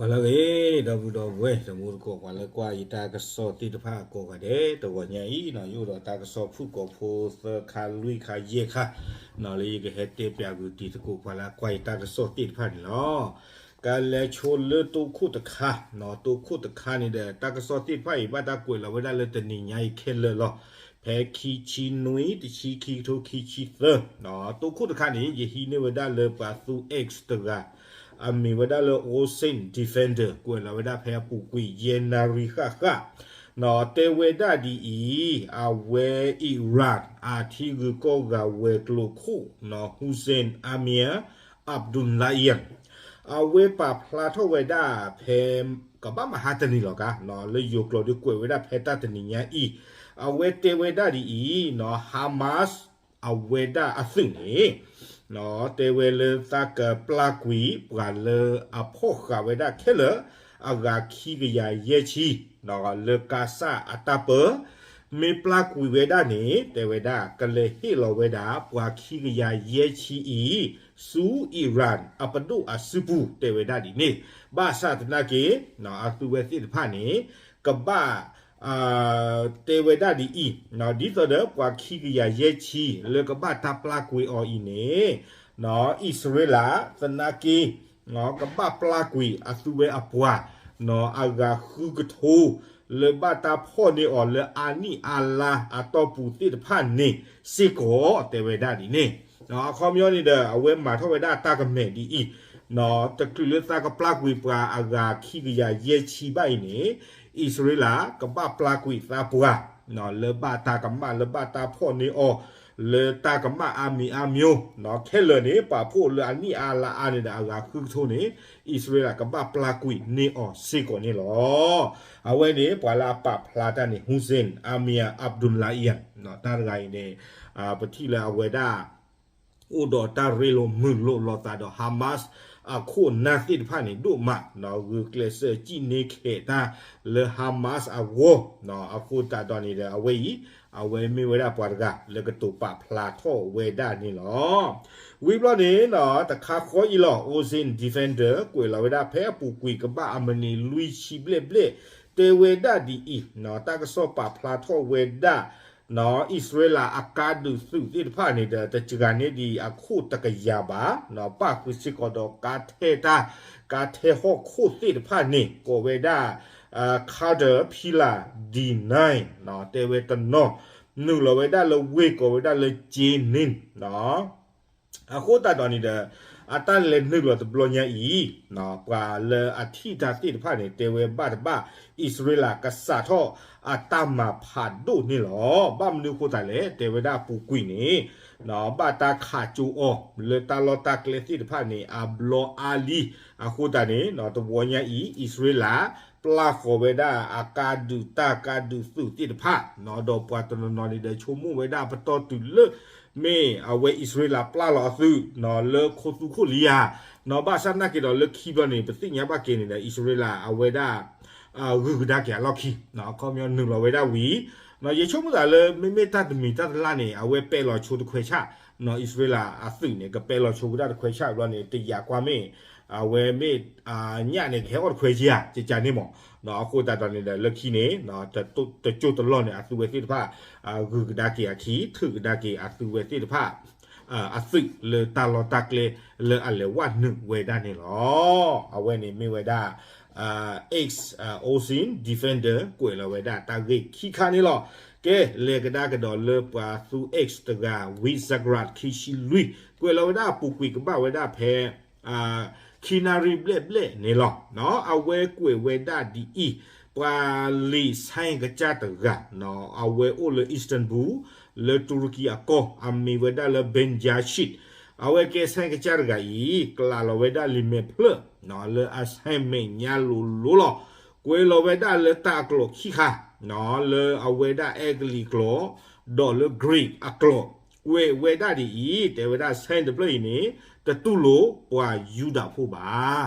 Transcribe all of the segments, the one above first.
ဟါလၢအဂ့ၤ ဒီပုၢ်ဒီဝဲၢ် တံၤသကိး ပှၤလၢကွၢ်ယတၢ်ကစီၣ်သ့ၣ်တဖၣ်ကိးဂၤဒဲး တဂီၤညါအံၤနီၤ ယအိၣ်ဒီးတၢ်ကစီၣ်ဖုၣ်ကိာ်ဖိသၢခါလွံၢ်ခါယဲၢ်ခါ နီၤ လၢယကဟဲတဲပၠးကွံာ်တံၤသကိး ပှၤလၢကွၢ်ယတၢ်ကစီၣ်သ့ၣ်တဖၣ်န့ၣ်လီၤ. ကလဲၤဆိလၢတိခိၣ်တခါ နီၤ တိခိၣ်တခါန့ၣ်ဒီး တၢ်ကစီၣ်သ့ၣ်တဖၣ်အံၤ ဘၣ်တၢ်ကွဲးလီၤဝဲဒၣ်လၢတနံၤညါအံၤခဲလၢာ်လီၤ. ဖဲခံဆံနွံ တဆံခံကထိခံဆံသၢ တိခိၣ်တခါန့ၣ် ယဟံးန့ၢ်ဝဲဒၣ်လၢပှၤသူ X တဂၤ အမံၤဝဲဒၣ်လၢ Osin Defender ကွဲးလီၤဝဲဒၣ်ဖဲအပူၤကွံာ် ယဲၢ်နၣ်ရံၣ်ဃၣ်ဃၣ် နီၤ တဲဝဲဒၣ်ဒ်အံၤ အဝဲ Iran အထံဂုၤကီၢ်ဂၤဝဲၤကျိၤခိၣ် နီၤ Hussein Amir Abdullahian အဝဲပာ်ဖျါထီၣ်ဝဲဒၣ်ဖဲ ကဘၣ်မဟါတနံၤလီၤကါ လၢယိၤကျိာ်ဒုးကွဲးဝဲဒၣ်ဖဲတၢ်တနံၤညါအံၤ အဝဲတဲဝဲဒၣ်ဒ်အံၤ နီၤ Hamas အဝဲဒၣ်အသုးန့ၣ် တဲဝဲလၢသးကပျၢ်ကွံာ်ပှၤလၢအဖီၣ်ဃာ်ဝဲဒၣ်ခဲလၢာ် အဂၤခံကယၤယဲၢ်ဆံ လၢကါစၢ်အတၢ်ပၢ မ့ၢ်ပျၢ်ကွံာ်ဝဲဒၣ်န့ၣ် တဲဝဲဒၣ် ကလဲၤဟ့ၣ်လီၤဝဲဒၣ် ပှၤခံကယၤယဲၢ်ဆံအံၤ ဆူ Iran အပဒိၣ်အစုပူၤ တဲဝဲဒၣ်ဒ်န့ၣ် ဘၣ်ဆၣ်သနာ်က့ အသုဝဲသ့ၣ်တဖၣ်န့ၣ် ကဘၣ် တဲဝဲဒၣ်ဒ်အံၤ ဒ်သိးဒီးပှၤခံကယၤယဲၢ်ဆံ လၢကဘၣ်တၢ်ပျၢ်ကွံာ်အီၤအံၤန့ၣ် အံၣ်စရ့လး သနာ်က့ ကဘၣ်ပျၢ်ကွံာ်အသုဝဲအပှၤ အဂၤဃုကထိ လၢဘၣ်တၢ်ဖီၣ်န့ၢ်အီၤလၢအနံၣ်အါလါအတီၢ်ပူၤသ့ၣ်တဖၣ်န့ၣ်စ့ၢ်ကီး တဲဝဲဒၣ်ဒ်န့ၣ် အခီပညီန့ၣ်ဒီး အဝဲမၤထီၣ်ဝဲဒၣ်တၢ်ကမဲာ်ဒ်အံၤ တချုးလၢသးကပျၢ်ကွံာ်ပှၤအဂၤခံကယၤယဲၢ်ဆံဘၣ်အံၤန့ၣ် အံၣ်စရ့လး ကဘၣ်ပျၢ်ကွံာ်သးပှၤ လၢဘၣ်တၢ်ကမၣ် လၢဘၣ်တၢ်ဖီၣ်န့ၢ်အီၤ လၢတၢ်ကမၣ်အါမံၤအါမျိၤ ခဲလၢာ်န့ၣ် ပာ်ဖှိၣ်လၢအနံၣ်အါလါအါန့ၣ်ဒီးအဂၤဃုကထိန့ၣ် အံၣ်စရ့လးကဘၣ်ပျၢ်ကွံာ်န့ၢ်အီၤစ့ၢ်ကီးန့ၣ်လီၤ. အဝဲန့ၣ် ပှၤလၢအပာ်ဖျါတၢ်န့ၣ် Hussein Amir Abdullahian တၢ်တဂၤအံၤန့ၣ် ပထံၣ်လၢအဝဲဒၣ် အိၣ်ဒီးတၢ်ရ့လိာ်မုာ်လိာ်လိာ်သးဒီး Hamas အခိၣ်နၢ်သ့ၣ်တဖၣ်န့ၣ်ဒိၣ်မး ဂုာ်ကျဲးစၢးစံၣ်န့ၢ်ခဲးတၢ်လၢ Hamas အဂီၢ် အဃိသတးဒီးန့ၣ်ဒီး အဝဲအံၤ အဝဲမ့ၢ်ဝဲဒၣ်ပှၤတဂၤလၢကတိၤပာ်ဖျါထီၣ်ဝဲဒၣ်န့ၣ်လီၤ. ဝံၤဘျီန့ၣ် တခါဃီအံၤလီၤ Ocean Defender ကွဲးလီၤဝဲဒၣ်ဖဲအပူၤကွံာ်ကဘၣ်အမံးနံးလွံၢ်ဆံဘျဲၣ်ဘျဲၣ် တဲဝဲဒၣ်ဒ်အံၤ တၢ်ကစီၣ်ပာ်ဖျါထီၣ်ဝဲဒၣ် အံၣ်စရ့လးအကါဒုးသုးသ့ၣ်တဖၣ်န့ၣ်ဒီး တစှၤန့ၢ်ဒံးအခိၣ်တကယၤဘၣ် ပၣ်ဃုာ်စ့ၢ်ကီးဒီးကါထဲတၢ် ကါထဲဟီၣ်ခိၣ်သ့ၣ်တဖၣ်န့ၣ် ကိးဝဲဒၣ် Caterpillar ဒံၣ်နၢၣ် တဲဝဲတနီၤ နုာ်လီၤဝဲဒၣ်လၢဝ့ၢ်ကိးဝဲဒၣ်လၢ Jenin အဃိသတးဒီးန့ၣ်ဒီး အတၢ်လဲၤနုာ်လီၤတဘျီညါအံၤ ပှၤလၢအထံၣ်တၢ်သ့ၣ်တဖၣ်န့ၣ် တဲဝဲဘၣ်တဘၣ် အံၣ်စရ့လးကစးထီၣ်အတၢ်မၤဖးဒိၣ်န့ၣ်လီၤ. ဘၣ်မနုၤအဃိသတးလဲၣ် တဲဝဲဒၣ်အပူၤကွံာ်န့ၣ် ဘၣ်တၢ်ခးကၠိအီၤ လၢတၢ်လီၢ်တၢ်ကျဲသ့ၣ်တဖၣ်န့ၣ် အဘျီအါလံ. အဃိသတးန့ၣ် တဝီညါအံၤ အံၣ်စရ့လး ပျၢ်ဃီၤဝဲဒၣ်အကါဒုးတၢ်ကါဒုးသုးသ့ၣ်တဖၣ် ဒီးပှၤတနီၤနီၤန့ၣ်ဒီး ဆိကမိၣ်ဝဲဒၣ်ပတီၢ်တုၤလၢ မ့ၢ်အဝဲအံၣ်စရ့လးပျၢ်လီၤအသုး လၢခိသူခိၣ်လံဧါ ဘၣ်ဆၣ်သနာ်က့ဒီးလၢခံဘျီန့ၣ် ပသ့ၣ်ညါဘၣ်က့ၤန့ၣ်ဒီး အံၣ်စရ့လးအဝဲဒၣ် ဂုာ်ကဒါက့ၤအလီၢ်ခံ အခီပညီနုာ်လီၤဝဲဒၣ်ဝံၤ ယဆိကမိၣ်သးလၢ မ့မ့ၢ်တၢ်တမံၤတၢ်တလါန့ၣ် အဝဲပဲာ်လီၤဆိတခွဲးဆၣ် အံၣ်စရ့လးအသုးန့ၣ် ကပဲာ်လီၤဆိဝဲဒၣ်တခွဲးဆၣ်ဘျီန့ၣ် တယာ်ကွၢ်မ့ၢ် အဝဲမ့ၢ် ညၣ်န့ၣ် ကဟဲအီၣ်တခွဲးက့ၤဧါ ကကန့ၣ်မး အဃိသတးဒီးန့ၣ်ဒီး လၢခံန့ၣ် တကၠိတလီၢ်န့ၣ် အသုဝဲသ့ၣ်တဖၣ် ဂုာ်ကဒါက့ၤအခံ ထုးကဒါက့ၤအသုဝဲသ့ၣ်တဖၣ် အသုးလၢတၢ်လီၢ်တၢ်ကျဲလၢအလဲၤဝဲနုာ်ဝဲဒၣ်န့ၣ်လီၤ. အဝဲန့ၣ်မ့ၢ်ဝဲဒၣ် X Ocean Defender ကွဲးလီၤဝဲဒၣ်တၢ်ဂ့ၢ်ခံခါန့ၣ်လီၤ. ကဲ လဲၤကဒါကဒီးလၢပှၤသူ X တဂၤ ဝံစကရၣ် ခံဆံလွံၢ် ကွဲးလီၤဝဲဒၣ်အပူၤကွံာ်ကဘၣ်ဝဲဒၣ်ဖဲ ခံနၣ်ရံၣ်ဘျဲၣ်ဘျဲၣ်န့ၣ်လီၤ. အဝဲကွဲးဝဲဒၣ်ဒ်အံၤ ပှၤလံာ်ဆဲကစၢ်တဂၤ အဝဲအိၣ်လၢ Istanbul လၢတူရကံအကီၢ် အမံၤဝဲဒၣ်လၢ Ben Yashit အဝဲကဲဆဲကစၢ်တဂၤအံၤ ကျးလီၤဝဲဒၣ်လံာ်မဲာ်ဖျၢၣ် လၢအဆဲမဲာ်ညါလိၤလိၤလီၤ. ကွဲးလီၤဝဲဒၣ်လၢတၢ်အကျိာ်ခံခါ လၢအဝဲဒၣ်အဲကလံးကျိာ် ဒီးလၢ Greek အကျိာ် ကွဲးဝဲဒၣ်ဒ်အံၤ တဲဝဲဒၣ်ဆဲတဖျၢၣ်အံၤန့ၣ် တတူၢ်လိာ်ပှၤယူဒၤဖိဘၣ်.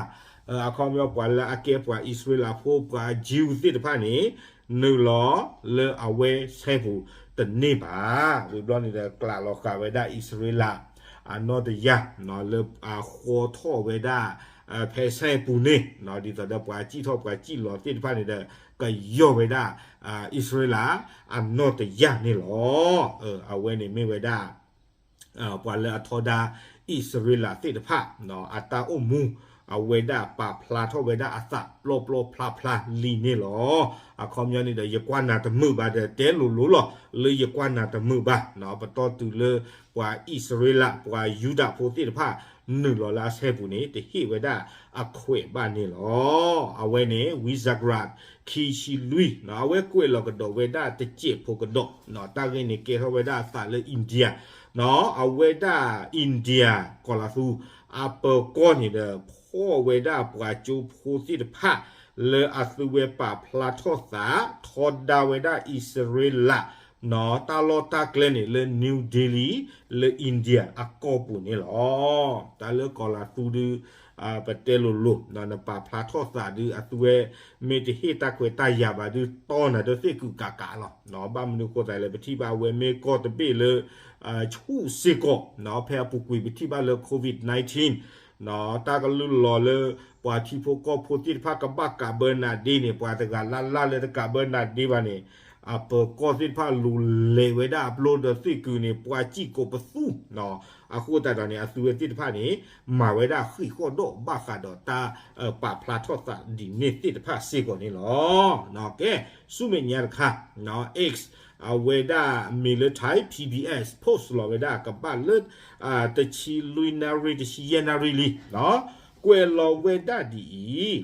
အခီပညီပှၤလၢအကဲပှၤအံၣ်စရ့လးဖိ ပှၤ Jew သ့ၣ်တဖၣ်န့ၣ် နုာ်လီၤလၢအဝဲဆဲပူၤတန့ၢ်ဘၣ်. ဝံၤဘျီန့ၣ်ဒီး ကျးလီၤဃာ်ဝဲဒၣ်အံၣ်စရ့လး အနီၢ်တယၢ် လၢအဃီထီၣ်ဝဲဒၣ် ဖဲစဲပူၤန့ၣ် ဒ်သိးဒီးပှၤစံၣ်ထီၣ်ပှၤစံၣ်လီၤသ့ၣ်တဖၣ်န့ၣ်ဒီး ကယီၢ်ဝဲဒၣ် အံၣ်စရ့လး အနီၢ်တယၢ်န့ၣ်လီၤ. အဝဲန့ၣ်မ့ၢ်ဝဲဒၣ် ပှၤလၢအထီဒါအံၣ်စရ့လးသ့ၣ်တဖၣ် အတၢ်အိၣ်မူ အဝဲဒၣ်ပာ်ဖျါထီၣ်ဝဲဒၣ်အသးပျီပျီဖျါဖျါလံန့ၣ်လီၤ. အခီပညီန့ၣ်ဒီး ယကွၢ်နၤတမုာ်ဘၣ်ဒီး တဲလိၤလိၤလီၤ လၢယကွၢ်နၤတမုာ်ဘၣ် ပတီၢ်တုၤလၢ ပှၤအံၣ်စရ့လး ပှၤယူဒၤဖိသ့ၣ်တဖၣ် နုာ်လီၤလၢအစဲပူၤန့ၣ် တဟ့ၣ်ဝဲဒၣ်အခွဲးဘၣ်န့ၣ်လီၤ. အဝဲန့ၣ် ဝံစကရၣ် ခံဆံလွံၢ် အဝဲကွဲးလီၤကဒီးဝဲဒၣ်တစဲးဖိကဒီး တၢ်ဂ့ၢ်န့ၣ်ကဲထီၣ်ဝဲဒၣ်အသးလၢ India အဝဲဒၣ် India ကီၤလၤသူ အပၢၤကီၢ်န့ၣ်ဒီး ဖီၣ်ဝဲဒၣ်ပှၤကၠိဖိသ့ၣ်တဖၣ် လၢအသုဝဲပာ်ဖျါထီၣ်သး ထီဒါဝဲဒၣ်အံၣ်စရ့လး တၢ်လီၢ်တၢ်ကျဲန့ၣ်လၢ New Delhi လၢ India အကီၢ်ပူၤန့ၣ်လီၤ. တၢ်လၢကီၤလၤသူဒု ပတဲလိၤလိၤ နပာ်ဖျါထီၣ်သးဒု အသုဝဲမ့ၢ်တဟ့ၣ်တၢ်ခွဲးတၢ်ယာ်ဘၣ်ဒု တီနၤဒၢသ့ၣ်ကုာ်ကးကးလီၤ. ဘၣ်မနုၤဃိသတးလဲၣ် ပထံၣ်ဘၣ်အဝဲမ့ၢ်ကီၢ်တဘ့ၣ်လၢ ဆူၣ်စ့ၢ်ကီး ဖဲအပူၤကွံာ်ပထံၣ်ဘၣ်လၢ COVID nineteen တၢ်ကလုၢ်လီၤလၢ ပှၤထံဖိကီၢ်ဖိသ့ၣ်တဖၣ်ကဘၣ်ကးဘၢနၤဒ့န့ၣ် ပှၤတဂၤလၢ်လၢ်လၢတကးဘၢနၤဒ့ဘၣ်န့ၣ် အပၢၤကီၢ်သ့ၣ်တဖၣ်လူၤလဲၤဝဲဒၣ်အပျိဒီးသ့ၣ်ကုာ်န့ၣ် ပှၤစံၣ်ကိးပသူ အဃိသတးဒီးန့ၣ် အသုဝဲသ့ၣ်တဖၣ်န့ၣ် မၤဝဲဒၣ်ဃံးဃီၣ်ဒီးဘၣ်ဃးဒီးတၢ်ပာ်ဖျါထီၣ်သးဒ်န့ၣ်သ့ၣ်တဖၣ်စ့ၢ်ကီးန့ၣ်လီၤ. ကဲ ဆူမဲာ်ညါတခါ X အဝဲဒၣ်မ့ၢ်လၢ Thai P B S post လီၤဝဲဒၣ်ကဘၣ်လၢ တဆံလွံၢ်နၣ်ရံၣ် တဆံယဲၢ်နၣ်ရံၣ်လံ ကွဲးလီၤဝဲဒၣ်ဒ်အံၤ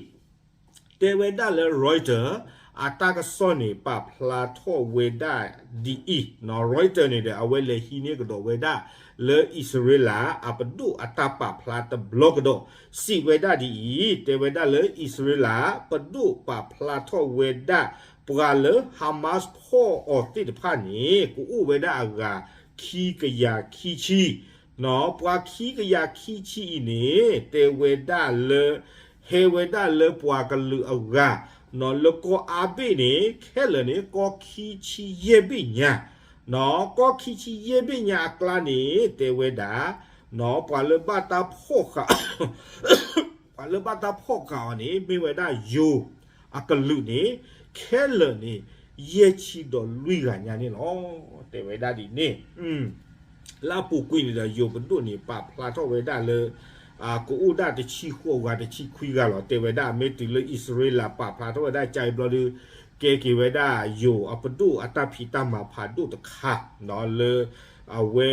တဲဝဲဒၣ်လၢ Reuters အတၢ်ကစီၣ်န့ၣ် ပာ်ဖျါထီၣ်ဝဲဒၣ်ဒ်အံၤ Reuters န့ၣ်ဒီး အဝဲလဲၤဟံးန့ၢ်ကဒီးဝဲဒၣ် လၢအံၣ်စရ့လးအပဒိၣ်အတၢ်ပာ်ဖျါတဘျီကဒီး စံးဝဲဒၣ်ဒ်အံၤ တဲဝဲဒၣ်လၢအံၣ်စရ့လး ပဒိၣ်ပာ်ဖျါထီၣ်ဝဲဒၣ် ပှၤလၢ Hamas ဖီၣ်အီၤသ့ၣ်တဖၣ်န့ၣ် ကအိၣ်ဝဲဒၣ်အဂၤ ခံကယၤခံဆံ ပှၤခံကယၤခံဆံအံၤန့ၣ် တဲဝဲဒၣ်လၢ ဟဲဝဲဒၣ်လၢပှၤကလုာ်အဂၤ လၢကီၢ်အါဘ့ၣ်န့ၣ် ခဲလၢာ်န့ၣ် ကီၢ်ခံဆံယဲၢ်ဘ့ၣ်ညါ ကီၢ်ခံဆံယဲၢ်ဘ့ၣ်ညါအကျါန့ၣ် တဲဝဲဒၣ် ပှၤလၢဘၣ်တၢ်ဖီၣ်ဃာ် ပှၤလၢဘၣ်တၢ်ဖီၣ်ဃာ်အီၤန့ၣ် မ့ၢ်ဝဲဒၣ်ယိၤအကလုာ်န့ၣ် ခဲလၢာ်န့ၣ် ယဲၢ်ဆံဒီးလွံၢ်ဂၤညါန့ၣ်လီၤ. တဲဝဲဒၣ်ဒ်န့ၣ် လၢအပူၤကွံာ်န့ၣ်ဒီး ယိၤပဒိၣ်န့ၣ် ပာ်ဖျါထီၣ်ဝဲဒၣ်လၢ ကအိၣ်ဒၣ်တဆံဃိးဂၤ တဆံခွံဂၤလီၤ. တဲဝဲဒၣ် မ့ၢ်တုၤလၢအံၣ်စရ့လးပာ်ဖျါထီၣ်ဝဲဒၣ်ကၠါအံၤဘျီဒု ကဲက့ၤဝဲဒၣ်ယိၤအပဒိၣ်အတၢ်ဖံးတၢ်မၤဖးဒိၣ်တခါ လၢ အဝဲ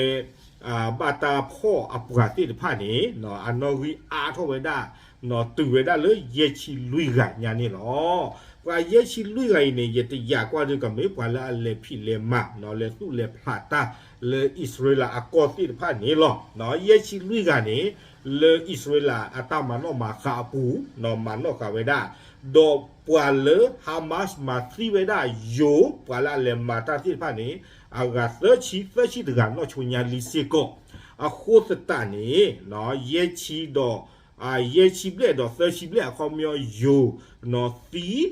ဘၣ်တၢ်ဖီၣ်အပှၤသ့ၣ်တဖၣ်န့ၣ် အနီၣ်ဂံၢ်အါထီၣ်ဝဲဒၣ် တုၤဝဲဒၣ်လၢယဲၢ်ဆံလွံၢ်ဂၤညါန့ၣ်လီၤ. ပှၤယဲၢ်ဆံလွံၢ်ဂၤအံၤန့ၣ် ယတယာ်ကွၢ်ဒုကမ့ၢ်ပှၤလၢအလဲၤဖံးလဲၤမၤ လၢသူၣ်လဲၤဖျးတၢ်လၢအံၣ်စရ့လးအကီၢ်သ့ၣ်တဖၣ်န့ၣ်လီၤ. ယဲၢ်ဆံလွံၢ်ဂၤန့ၣ် လၢအံၣ်စရ့လးအတၢ်မၤနီၣ်မၤဃာ်အပူၤ မၤနီၣ်ဃာ်ဝဲဒၣ် ဒီးပှၤလၢ Hamas မၤသံဝဲဒၣ်ယိၤ ပှၤလၢအလဲၤမၤတၢ်သ့ၣ်တဖၣ်န့ၣ် အဂၤသၢဆံ သၢဆံတဂၤနီၢ်ဆိညါလံစ့ၢ်ကီး အဃိသတးန့ၣ် ယဲၢ်ဆံဒီး ယဲၢ်ဆံဘျဲၣ်ဒီးသၢဆံဘျဲၣ် အခီပညီယိၤ သံဒီး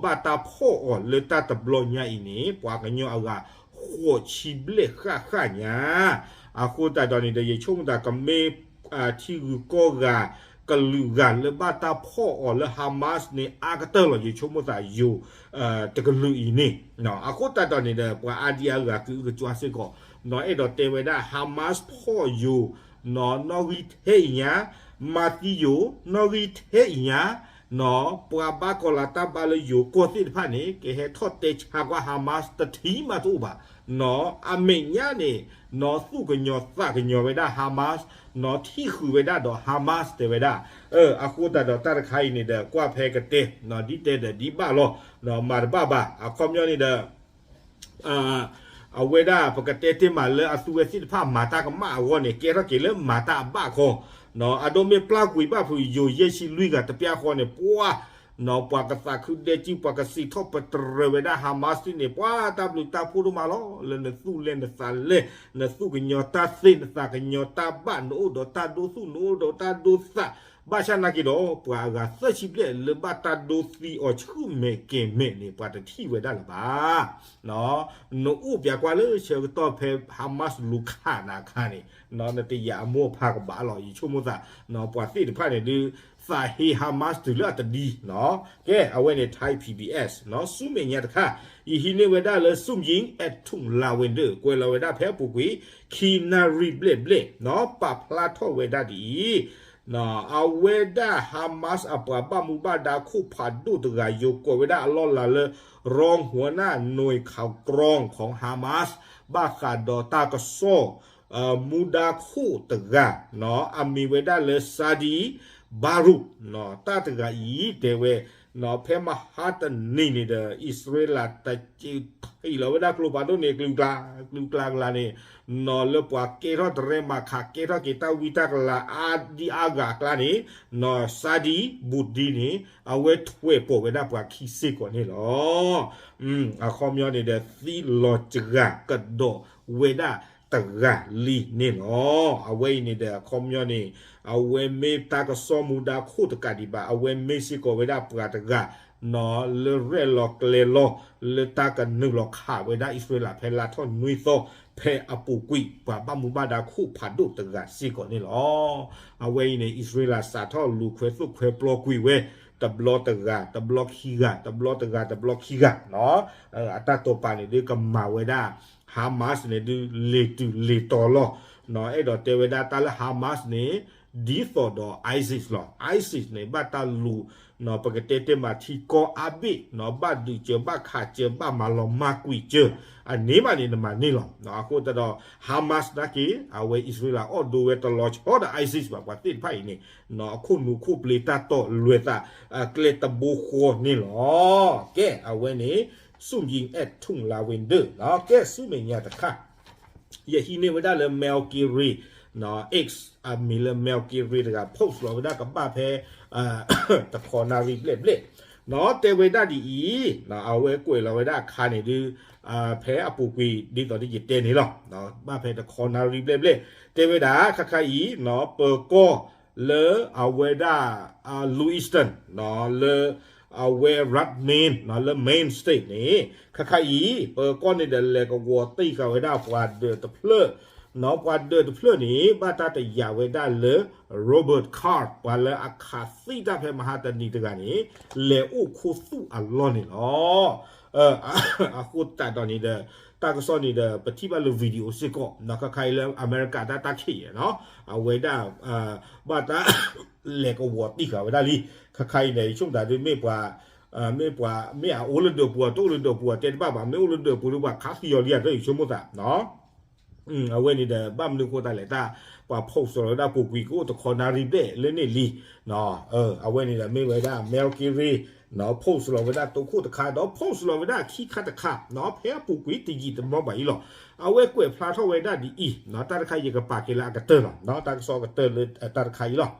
ဘၣ်တၢ်ဖီၣ်အီၤလၢတၢ်တဘျီညါအံၤန့ၣ် ပှၤကညီအဂၤ ဃိးဆံဘျဲၣ်ဃၣ်ဃၣ်ညါ အဃိသတးဒီးန့ၣ်ဒီး ယဆိကမိၣ်သးကမ့ၢ် ထံဂုၤကီၢ်ဂၤ ကလုာ်ဂၤလၢဘၣ်တၢ်ဖီၣ်အီၤလၢ Hamas န့ၣ် အါကတၢၢ်လီၤ. ယဆိကမိၣ်သးယိၤ တကလုာ်အံၤန့ၣ် အဃိသတးဒီးန့ၣ်ဒီး ပှၤအါဒံအါဂၤကအုကစွါစ့ၢ်ကီး အဲၣ်ဒိးတဲဝဲဒၣ် Hamas ဖီၣ်ယိၤ နီၣ်ဂံၢ်ထဲအံၤညါ မၤသံယိၤ နီၣ်ဂံၢ်ထဲအံၤညါ ပှၤဘါကီၤလၤတၢ်ဘါလၢယိၤကီၢ်သ့ၣ်တဖၣ်န့ၣ် ကဟဲထီၣ်တဲဆါကွၢ် Hamas တထံၣ်မးတအိၣ်ဘၣ် အမဲာ်ညါန့ၣ် သူၣ်ကညီၤသးကညီၤဝဲဒၣ် Hamas ထံၣ်ဃုာ်ဝဲဒၣ်ဒီး Hamas တဲဝဲဒၣ် အဃိသတးဒီးတၢ်တခါအံၤန့ၣ်ဒီး ကွၢ်ဖဲကတဲ ဒ်တဲဒီးဒ်ဘၣ်လီၤ မၤတဘၣ်ဘၣ် အခီပညီန့ၣ်ဒီး အဝဲဒၣ်ပကတဲတ့ၢ်မးလၢအသုဝဲသ့ၣ်တဖၣ်မၤတၢ်ကမၣ်အဂီၢ်န့ၣ် ကဲထီၣ်က့ၤလၢမၤတၢ်အဘၣ်ခီ အဒိမ့ၢ်ပျၢ်ကွံာ်ဘၣ်ဖုးယိၤယဲၢ်ဆံလွံၢ်ဂၤတပျၢ်ဃီန့ၣ် ပှၤ ပှၤကသးခုဒဲကံၣ် ပှၤကစံးထီၣ်ပတြၢၤဝဲဒၣ် Hamas န့ၣ် ပှၤတၢ်ဘျုးတၢ်ဖှိၣ်ဒိၣ်မးလီၤ လၢနသူၣ်လဲၢ်နသးလဲၢ် နသူၣ်ကညီၤတၢ်သ့ နသးကညီၤတၢ်ဘၣ် နအိၣ်ဒီးတၢ်ဒိသူၣ် နအိၣ်ဒီးတၢ်ဒိသး ဘၣ်ဆၣ်နာ်က့ဒီး ပှၤအဂၤသၢဆံဘျဲၣ်လၢဘၣ်တၢ်ဒိသံအီၤဆူၣ်မဲာ်ကဲၤမဲာ်န့ၣ် ပှၤတထံၣ်ဝဲဒၣ်လၢၤဘၣ် နအိၣ်ပျးကွၢ်လၢဆၢကတီၢ်ဖဲ Hamas လူၤခးနၤအခါန့ၣ် နတယာ်အမိၢ်အဖါကဘၣ်လီၤ ယဆိကမိၣ်သး ပှၤသ့ၣ်တဖၣ်န့ၣ်ဒုး သးဟ့ Hamas တုၤလၢအတဒံနီၤ. ကဲ အဝဲန့ၣ် Thai P B S နီၤ. ဆူမဲာ်ညါတခါ ယဟံးန့ၢ်ဝဲဒၣ်လၢ Sum Ying at Tung La Wender ကွဲးလီၤဝဲဒၣ်ဖဲအပူၤကွံာ် ခံနၣ်ရံၣ်ဘျဲၣ်ဘျဲၣ်နီၤ ပာ်ဖျါထီၣ်ဝဲဒၣ်ဒ်အံၤ, အဝဲဒၣ် Hamas အပှၤဘၣ်မူဘၣ်ဒါခိၣ်ဖးဒိၣ်တဂၤ ယိၤကိးဝဲဒၣ်အလီၢ်လၤလၢ รองหัวหน้าหน่วยข่าวกรองของ Hamas ဘၣ်ဃးဒီးတၢ်ကစီၣ် မူဒါခိၣ်တဂၤနီၤ အမံၤဝဲဒၣ်လၢ Sadi Baroud နီၤ. တၢ်တဂၤအံၤတဲဝဲနီၤ ဖဲမဟါတနံၤန့ၣ်ဒီး အံၣ်စရ့လးတစၢးထံၣ်လီၤဝဲဒၣ်ကျိဖးဒိၣ်န့ၣ် ကလုာ်ကျါ ကလုာ်ကျါကျါန့ၣ် နီၤ လၢပှၤကဲထီၣ်တရဲမၤခး ကဲထီၣ်က့ၤတၢ်ဝံတၢ်ကလၤအါဒံအါဂၤအကျါန့ၣ် နီၤ Sadi Baroud န့ၣ် အဝဲထွဲးပိာ်ဝဲဒၣ်ပှၤခံစ့ၢ်ကီးန့ၣ်လီၤ. အခီပညီန့ၣ်ဒီး သံလီၤစှၤကဒီးဝဲဒၣ်တဂၤလံန့ၣ်လီၤ. အဝဲအံၤန့ၣ်ဒီး အခီပညီန့ၣ် အဝဲမ့ၢ်တၢ်ကစီၣ်မူဒါခိၣ်တကးဒံးဘၣ် အဝဲမ့ၢ်စ့ၢ်ကီးဝဲဒၣ်ပှၤတဂၤ နီၤ လၢရဲၣ်လီၤကျဲၤလီၤ လၢတၢ်ကနုာ်လီၤခးဝဲဒၣ်အံၣ်စရ့လး ဖဲလါထီၣ်နွံသီ ဖဲအပူၤကွံာ် ပှၤဘၣ်မူဘၣ်ဒါခိၣ်ဖးဒိၣ်တဂၤစ့ၢ်ကီးန့ၣ်လီၤ. အဝဲအံၤန့ၣ် အံၣ်စရ့လးစးထီၣ်လူၤခွဲသိၣ်ခွဲပျီကွံာ်ဝဲ တဘျီတဂၤ တဘျီခံဂၤ တဘျီတဂၤ တဘျီခံဂၤနီၤ. အတၢ်တိာ်ပာ်န့ၣ်ဒုးကမၤဝဲဒၣ် Hamas န့ၣ်ဒုး လ့ၤတုၤလ့ၤတီၤလီၤ. နီၤ အဲၣ်ဒိးတဲဝဲဒၣ်တၢ်လၢ Hamas န့ၣ် ဒ်သိးဒီး ISIS လီၤ. ISIS န့ၣ် ဘၣ်တၢ်လူၤ နီၤ ပကတဲတဲမးထံကီၢ်အါဘ့ၣ်နီၤ ဘၣ်ဒုးစၢၤ ဘၣ်ခးစၢၤ ဘၣ်မၤလီၤမၢ်ကွံာ်စၢၤ အန့ၣ်မးန့ၣ် နမၤန့ၢ်လီၤ. အဃိသတးဒီး Hamas နာ်က့ အဝဲအံၣ်စရ့လးအီၣ်ဒိဝဲတလီၤဆီဒီး ISIS ဘၣ် ပှၤသ့ၣ်တဖၣ်အံၤန့ၣ် နီၤ အခိၣ်နူာ်ခိၣ်ပျ့ၤတၢ်တီာ်လွဲၤသး ကျဲတဘိဃီန့ၣ်လီၤ. ကဲ အဝဲန့ၣ် ဆူၣ်ယံၤ at ထူၣ်လါဝ့ၤဒၢၣ်နီၤ. ကဲ ဆူမဲာ်ညါတခါ ယဟံးန့ၢ်ဝဲဒၣ်လၢ Mel Gibson နီၤ X အမံၤလၢ Mel Gibson တဂၤ post လီၤဝဲဒၣ်ကဘၣ်ဖဲ တခီနၣ်ရံၣ်ဘျဲၣ်ဘျဲၣ်နီၤ တဲဝဲဒၣ်ဒ်အံၤ, အဝဲကွဲးလီၤဝဲဒၣ်အခါန့ၣ်ဒုး ဖဲအပူၤကွံာ်ဒ်သိးဒီးယတဲန့ၣ်လီၤ. ဘၣ်ဖဲတခီနၣ်ရံၣ်ဘျဲၣ်ဘျဲၣ် တဲဝဲဒၣ် ခါခါအံၤနီၤ ပၢၤကီၢ်လၢအဝဲဒၣ် Lewiston နီၤ လၢအဝဲ Rand Main နီၤ လၢ Main State န့ၣ် ခါခါအံၤ ပၢၤကီၢ်န့ၣ်ဒီးလဲၤကဝီၤတံၢ်ဃာ်ဝဲဒၣ်ပှၤဒၢးတဖျၢၣ်နီၤ ပှၤဒၢးတဖျၢၣ်န့ၣ် ဘၣ်တၢ်တယာ်ဝဲဒၣ်လၢ Robert Card ပှၤလၢအခးသံတၢ်ဖဲမဟါတနံၤတဂၤန့ၣ် လဲၤအိၣ်ခိးသူၣ်အလီၢ်န့ၣ်လီၤ. အဃိသတးဒီးန့ၣ်ဒီး တၢ်ကစီၣ်န့ၣ်ဒီး ပထံၣ်ဘၣ်လၢ video စ့ၢ်ကီးနီၤ ခါခါအံၤလၢအမဲရကၤတၢ်တၢ်ခံးနီၤ အဝဲဒၣ် ဘၣ်တၢ် လဲၤကဝီၤတံၢ်ဃာ်ဝဲဒၣ်လံ. ခါခါအံၤန့ၣ် ယဆိကမိၣ်သးဒုးမ့ၢ်ပှၤ မ့ၢ်ပှၤ မ့ၢ်အအိၣ်လၢဒၢးပူၤ တအိၣ်လၢဒၢးပူၤ တဲတဘၣ်ဘၣ် မ့ၢ်အိၣ်လၢဒၢးပူၤဒီးပှၤခးသံအီၤလံ အတၢ်ယဆိကမိၣ်သးနီၤ အဝဲန့ၣ်ဒီး ဘၣ်မနုၤအဃိသတးလဲၣ် တၢ်ပှၤ post လီၤဝဲဒၣ်ပူၤကွံာ်ကအိၣ်တခီနၣ်ရံၣ်ဘျဲၣ်လၢန့ၣ်လံ. အဝဲန့ၣ်ဒီးမ့ၢ်ဝဲဒၣ် Mel Gibson နီၤ post လီၤဝဲဒၣ်တိခိၣ်တခါ ဒီး post လီၤဝဲဒၣ်ခံခါတခါနီၤ ဖဲအပူၤကွံာ်တယံာ်တမီၢ်ဘၣ်အံၤလီၤ. အဝဲကွဲးဖျါထီၣ်ဝဲဒၣ်ဒ်အံၤနီၤ တၢ်တခါယကပာ်က့ၤလၢအကတၢၢ်လီၤ. တၢ်ကစီၣ်ကတၢၢ်လၢတၢ်တခါအံၤလီၤ.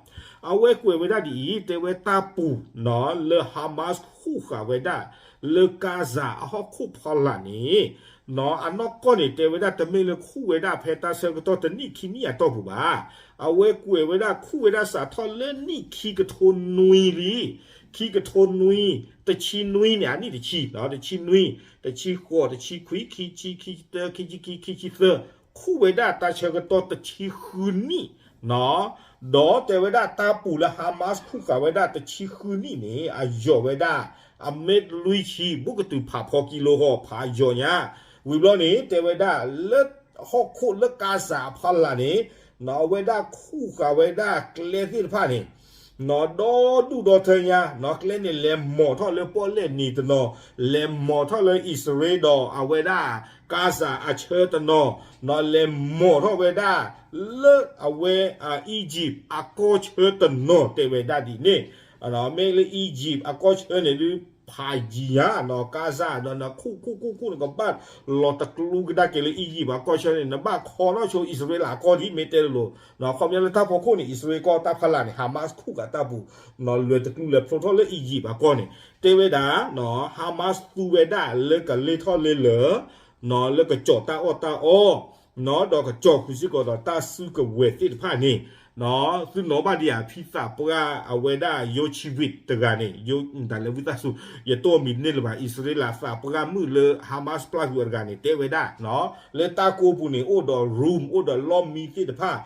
အဝဲကွဲးဝဲဒၣ်ဒ်အံၤ တဲဝဲတၢ်ပူၤနီၤ လၢ Hamas ခူၣ်ဃာ်ဝဲဒၣ် လၢ Gaza အဟီၣ်ခိၣ်ဖီလာ်န့ၣ် နီၤ အနီၢ်ကီၢ်န့ၣ် တဲဝဲဒၣ်တမ့ၢ်လၢခူၣ်ဝဲဒၣ်ဖဲတၢ်ဆၢကတီၢ်တနံၣ်ခံနံၣ်အတီၢ်ပူၤဘၣ်. အဝဲကွဲးဝဲဒၣ်ခူၣ်ဝဲဒၣ်စးထီၣ်လၢနံၣ်ခံကထိနွံလံ. ခံကထိနွံ, တဆံနွံန့ၣ် အနံၣ်တဆံ, တဆံနွံ, တဆံဃိး, တဆံခွံ, ခံဆံ, ခံဆံတၢ, ခံဆံခံ, ခံဆံသၢ, ခူၣ်ဝဲဒၣ်တၢ်ဆၢကတီၢ်တဆံဃုနံၣ် ဒီးတဲဝဲဒၣ်တၢ်ပူၤလၢ Hamas ခူၣ်ဃာ်ဝဲဒၣ်တဆံဃုနံၣ်န့ၣ် အယိာ်ဝဲဒၣ် အမ့ၢ်လွံၢ်ဆံ ဘူးကတုၤဖးဖီကံလိဃီ ဖးယိာ်ညါ. ဝံၤဘျီန့ၣ် တဲဝဲဒၣ်လၢဟီၣ်ခိၣ်လၢ Gaza အဖီလာ်န့ၣ် နီၤ အဝဲဒၣ်ခူၣ်ဃာ်ဝဲဒၣ်ကျဲသ့ၣ်တဖၣ်န့ၣ် နီၤ ဒီဒူၣ်ဒီထၢညါ နီၤ ကျဲန့ၣ် လဲၤမိာ်ထီၣ်လၢပီၣ်လဲၣ်နံၤတနီၤ, လဲၤမိာ်ထီၣ်လၢအံၣ်စရ့လးဒီးအဝဲဒၣ် Gaza အဆၢတနီၤ, နီၤ လဲၤမိာ်ထီၣ်ဝဲဒၣ် လၢအဝဲ Egypt အကီၢ်ဆၢတနီၤ တဲဝဲဒၣ်ဒ်န့ၣ်, မ့ၢ်လၢ Egypt အကီၢ်ဆၢန့ၣ်ဒုး ဖးယံၤညါနီၤ Gaza ဒီးနခူၣ်ခူၣ်ခူၣ်ခူၣ် နကဘၣ်လီၤတကျူကဒါက့ၤလၢ Egypt အကီၢ်ဆၢန့ၣ် နဘၣ်ခီထီၣ်ဆိ အံၣ်စရ့လးအကီၢ်ဒ်မ့ၢ်တဲလိၤလိၤ, ခီပညီလၢတၢ်ဖီခိၣ်န့ၣ် အံၣ်စရ့လးကီၢ်တၢ်ဖီလာ်န့ၣ် Hamas ခူၣ်ဃာ်တၢ်ပူၤ နီၤ လဲၤတကျူလဲၤဖျိထီၣ်လၢ Egypt အကီၢ်န့ၣ် တဲဝဲဒၣ် နီၤ Hamas သူဝဲဒၣ်လၢကလ့ထီၣ်လ့လၢာ် နီၤ လၢကကီၤတၢ်အီၣ်တၢ်အီ ဒီးကကၠီၣ်ဃုာ်စ့ၢ်ကီးဒီးတၢ်စုကဝဲၤသ့ၣ်တဖၣ်န့ၣ်, သုနီၣ်ဘၣ်ဒံးဧါ ဖံသးပှၢ်အဝဲဒၣ် Yocheved တဂၤန့ၣ်, တၢ်လဲၤဝံသးစူၤ, ယတိၢ်မံၤန့ၢ်လၢၤဘၣ် အံၣ်စရ့လးသးပှၢ်မုၣ်လၢ Hamas ပျၢ်ကွံာ်အီၤတဂၤန့ၣ် တဲဝဲဒၣ်, လၢတၢ်ကိးပူၤန့ၣ် အိၣ်ဒီး room အိၣ်ဒီးလီၢ်မံသ့ၣ်တဖၣ်,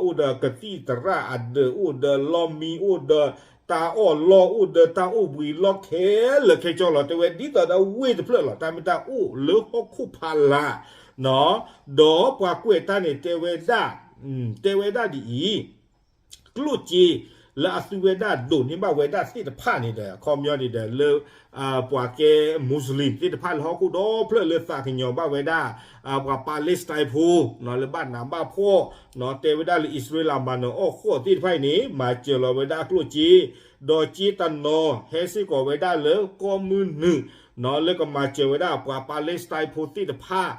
အိၣ်ဒီးကသံၣ်သရၣ်အဒၢး အိၣ်ဒီးလီၢ်မံ အိၣ်ဒီးတၢ်အီၣ်လီၢ် အိၣ်ဒီးတၢ်အိၣ်ဘှံးလီၢ်ခဲလၢာ်ခဲဆ့လီၤ. တဲဝဲဒ်သိးဒီးဝ့ၢ်တဖျၢၣ်လီၤ. တၢ်မ့ၢ်တၢ်အိၣ်လၢဟီၣ်ခိၣ်ဖးလၢ် ဒီးပှၤကွဲးတၢ်န့ၣ် တဲဝဲဒၣ်, တဲဝဲဒၣ်ဒ်အံၤ, ကျိၣ်စ့လၢအသုဝဲဒၣ်ဒိးန့ၢ်ဘၣ်ဝဲဒၣ်သ့ၣ်တဖၣ်န့ၣ်ဒီး အခီပညီန့ၣ်ဒီးလၢ ပှၤကဲ Muslim သ့ၣ်တဖၣ်လၢဟီၣ်ခိၣ်ဒီဖျၢၣ်လၢသးကညီၤဘၣ်ဝဲဒၣ် ပှၤ Palestine ဖိ လၢဘၣ်နးဘၣ်ဖှီၣ်, တဲဝဲဒၣ်လၢအံၣ်စရ့လးမၤနၢၤအီၣ်ဃီၣ်သ့ၣ်တဖၣ်အံၤန့ၣ် မၤစၢၤလီၤဝဲဒၣ်ကျိၣ်စ့, ဒီးစ့တနီၤဟဲစ့ၢ်ကီးဝဲဒၣ်လၢကီၢ်မုၢ်နုာ် လၢကမၤစၢၤဝဲဒၣ်ပှၤ Palestine ဖိသ့ၣ်တဖၣ်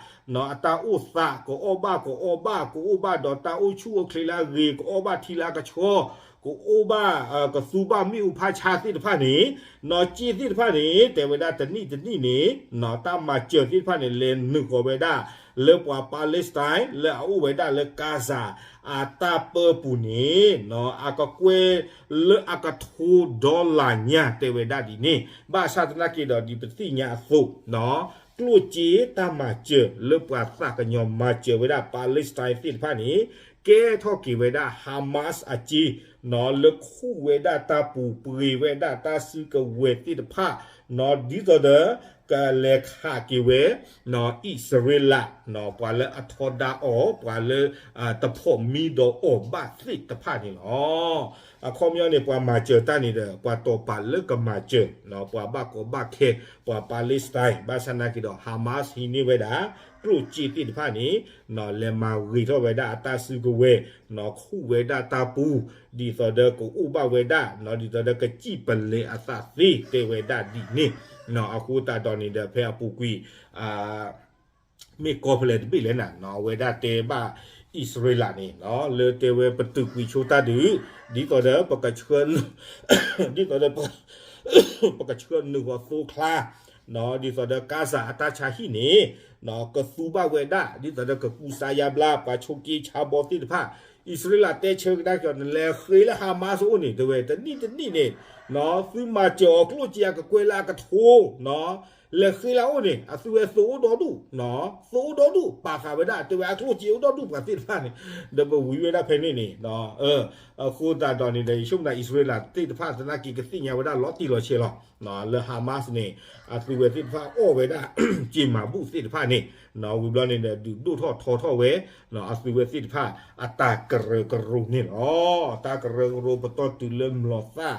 အတၢ်အိၣ်သး ကအီၣ်ဘၣ်ကအီဘၣ် ကအိၣ်ဘၣ်ဒီးတၢ်အိၣ်ဆူၣ်အိၣ်ချ့လၢအဂ့ၤ ကအိၣ်ဘၣ်ထံလၢအကဆှီ, ကအိၣ်ဘၣ် ကသူဘၣ်မ့ၣ်အူဖးဆါသ့ၣ်တဖၣ်န့ၣ်, စ့သ့ၣ်တဖၣ်န့ၣ် တဲဝဲဒၣ်တနံၣ်တနံၣ်န့ၣ် တၢ်မၤစၢၤသ့ၣ်တဖၣ်န့ၣ် လဲၤနုာ်ဃီၤဝဲဒၣ် လၢပှၤ Palestine လၢအအိၣ်ဝဲဒၣ်လၢ Gaza အတၢ်ပၢပူၤန့ၣ် အကကွဲၢ်လၢအကထိဒီလၣ်ညါ တဲဝဲဒၣ်ဒ်န့ၣ်, ဘၣ်ဆၣ်သနာ်က့ဒီးဒ်ပသ့ၣ်ညါအသိး ကျိၣ်စ့တၢ်မၤစၢၤလၢပှၤသးကညီၤမၤစၢၤဝဲဒၣ် Palestine သ့ၣ်တဖၣ်န့ၣ် ကဲထီၣ်က့ၤဝဲဒၣ် Hamas အစ့ လၢခူၣ်ဝဲဒၣ်တၢ်ပူၤ ပှ့ၤဝဲဒၣ်တၢ်စုကဝဲၤသ့ၣ်တဖၣ် ဒ်သိးဒီး ကလဲၤခးက့ၤဝဲ အံၣ်စရ့လး ပှၤလၢအထီဒါအီၤ ပှၤလၢ တဖိးမံဒီးအီၤဘၣ်သ့ၣ်တဖၣ်န့ၣ်လီၤ. အခီပညီန့ၣ် ပှၤမၤစၢၤတၢ်န့ၣ်ဒီး ပှၤတီၢ်ပာ်လၢကမၤစၢၤ ပှၤဘၣ်ကီဘၣ်ခဲ ပှၤ Palestine ဘၣ်ဆၣ်သနာ်က့ဒီး Hamas ဟံးန့ၢ်ဝဲဒၣ် ကျိၣ်စ့သ့ၣ်တဖၣ်န့ၣ် လဲၤမၤဂ့ၤထီၣ်ဝဲဒၣ်အတၢ်စုကဝဲၤ ခူၣ်ဝဲဒၣ်တၢ်ပူၤ ဒ်သိးဒီးကအိၣ်ဘၣ်ဝဲဒၣ် ဒ်သိးဒီးကစံၣ်ပလဲအသးသ့ တဲဝဲဒၣ်ဒ်န့ၣ်, အဃိသတးဒီးန့ၣ်ဒီး ဖဲအပူၤကွံာ် မ့ၢ်ကီၢ်ဖဲလဲၣ်တဘ့ၣ်လဲၣ်နၤ အဝဲဒၣ်တဲဘၣ်အံၣ်စရ့လးန့ၣ် လၢတဲဝဲပတုာ်ကွံာ်ဆိတၢ်ဒုး ဒ်သိးဒီး ဒ်သိးဒီး ပကဆှၢနုာ်ဃီၤသိချါ ဒ်သိးဒီး Gaza အတၢ်ဆါဟံၣ်န့ၣ် ကသူဘၣ်ဝဲဒၣ် ဒ်သိးဒီးကကူစါယါဘျါ ပှၤဆိးက့ဆါဘီသ့ၣ်တဖၣ် အံၣ်စရ့လးတဲဆၢကဒါက့ၤ နလဲၤဃ့လၢ Hamas အအိၣ်န့ၣ် တဲဝဲ တနံၣ်တနံၣ်န့ၣ် သုမၤစၢၤအီၤကျိၣ်စ့အကကွဲၢ်လၢအကထိ လဲၤဃ့လၢအအိၣ်န့ၣ် အသုဝဲသုအိၣ်ဒီဒူၣ်, သုအိၣ်ဒီဒူၣ် ပာ်ဃာ်ဝဲဒၣ် တဲဝဲအကျိၣ်စ့အိၣ်ဒီဒူၣ်ပှၤသ့ၣ်တဖၣ်န့ၣ် ဒီးပဝံၤဝဲဒၣ်ဖဲန့ၣ်န့ၣ် အဃိသတးဒီးန့ၣ်ဒီး ယဆိကမိၣ်အံၣ်စရ့လးသ့ၣ်တဖၣ်သနာ်က့ကသ့ၣ်ညါဝဲဒၣ်လီၤတံၢ်လီၤဆဲးလီၤ. လၢ Hamas န့ၣ် အသုဝဲသ့ၣ်တဖၣ်အီၣ်ဝဲဒၣ် စ့မၤဘူၣ်သ့ၣ်တဖၣ်န့ၣ် ဝံၤဘျီန့ၣ်ဒီး ဒုးဒိၣ်ထီၣ်ထီထီၣ်ဝဲ အသုဝဲသ့ၣ်တဖၣ် အတၢ်ကရၢကရိန့ၣ်လီၤ. တၢ်ကရၢကရိပတီၢ်တုၤလၢမျိာ်သၣ်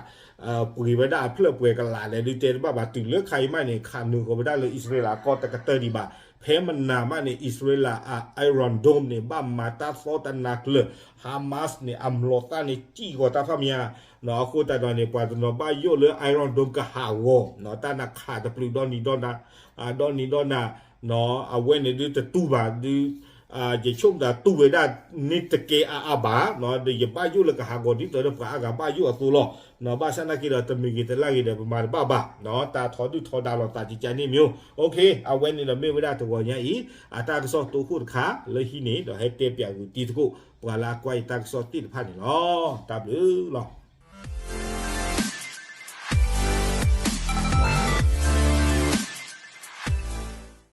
ပှ့ၤဝဲဒၣ်အဖျၢၣ်ပှဲၤကလးလဲၣ် ဒုးတဲတဘၣ်ဘၣ် တုၤလၢခါအံၤမးန့ၣ် ခးနုာ်ဃီၤဝဲဒၣ်လၢအံၣ်စရ့လးကီၢ်တကတၢၢ်ဒံးဘၣ်. ဖဲမနၤမးန့ၣ် အံၣ်စရ့လးအ Iron Dome န့ၣ် ဘၣ်မၤတၢ်သီတနၤကျၢၤ Hamas န့ၣ် အမျိာ်သၣ်န့ၣ် စံၣ်ဂီၤတၢ်ဖးမံၤဧါ. အဃိသတးဒီးန့ၣ် ပှၤတနီၤဘၣ်ယိၣ်လၢ Iron Dome ကဟးဂီၤ တၢ်နခးတပျုာ်ဒီနံၤဒီနၤ ဒီနံၤဒီနၤ အဝဲန့ၣ်ဒုးတတူၢ်ဘၣ်ဒုး ယဆိကမိၣ်တၢ်တူၢ်ဝဲဒၣ်န့ၣ်တကဲအါအါဘၣ်, ဒီးယဘၣ်ယိၣ်လၢကဟးဂီၤဒ်သိးဒီးပှၤအါဂၤဘၣ်ယိၣ်အသိးလီၤ. ဘၣ်ဆၣ်သနာ်က့ဒီး တမံၤဂ့ၤတလၢ်ဂ့ၤဒီး ပမၤတဘၣ်ဘၣ်, တၢ်ထီဒုၣ်ထီဒါလိာ်သးကကန့ၣ်မ့ၢ်အိၣ်, အဝဲန့ၣ်ဒီးမ့ၢ်ဝဲဒၣ်တဂီၤညါအံၤ အတၢ်ကစီၣ်တိခိၣ်တခါလၢဟံးန့ၣ် ဒီးဟဲတဲပၠးဂုာ်တံၤသကိး ပှၤလၢအကွၢ်ယတၢ်ကစီၣ်သ့ၣ်တဖၣ်န့ၣ်လီၤ. တၢ်ဘျုးလီၤ.